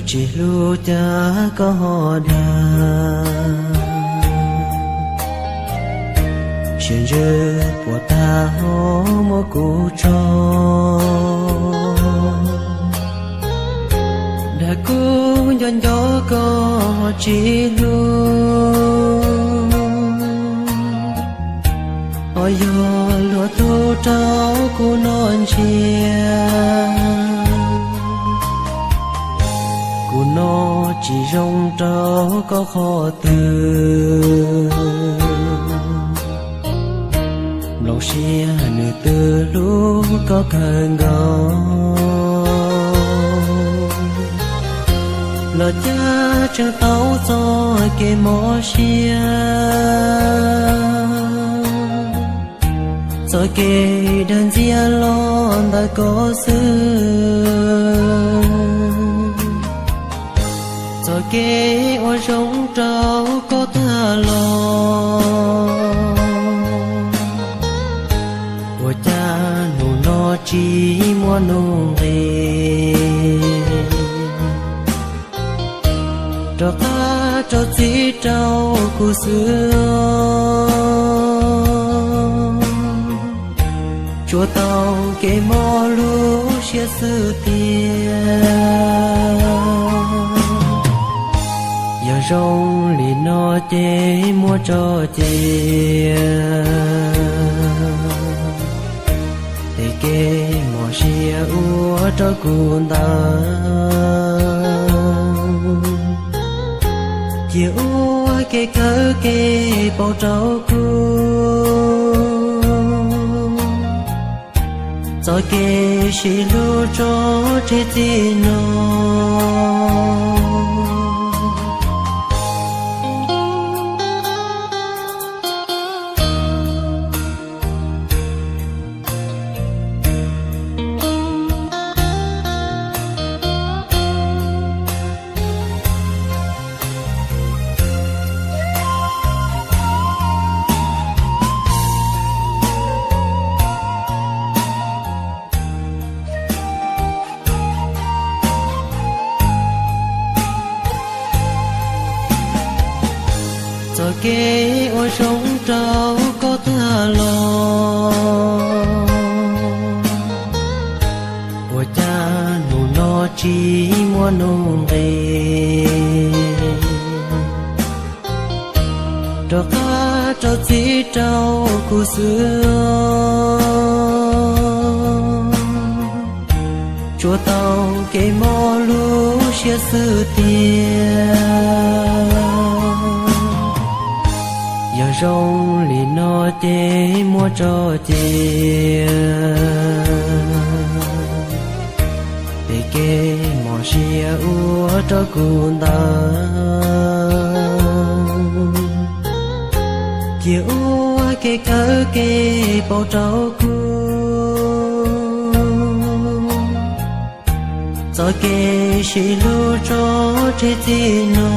Tsis hlub cas koj ho dag, siab ntsws puas tag ho muab kuv tso. Dag kuv nco nco koj tsis hlub, ho yog luag tug rau kuv noj ntsia. Kuv noj tsis zoo rau koj qhov twg, nplooj siab nws twb hlub koj kawg nkaus, los cas tseem tau txoj kev mob siab, txoj kev dag ntxias los ntawm koj xwb, txoj kev ua zoo rau koj tag los. Ua cas hnub no tsis muaj nuj nqis, rov qab rau txim rau kuv xwb, tsuas tau kev mob lub siab xwb tiag. Yog zoo li no ces muab tso cia, tej kev mob siab ua rau kuv ntawd, cia ua kev kawg kev paub rau kuv, txoj kev sib hlub tso tseg txij no. Txoj kev ua zoo rau koj tag los, ua cas hnub no tsis muaj nuj nqis, rov qab rau txim rau kuv xwb, tsuas tau kev mob lub siab xwb tiag. Yog zoo li no ces muab tso cia, tej kev mob siab ua rau kuv ntawd, cia ua kev kawg kev paub rau kuv, txoj kev sib hlub tso tseg txij no.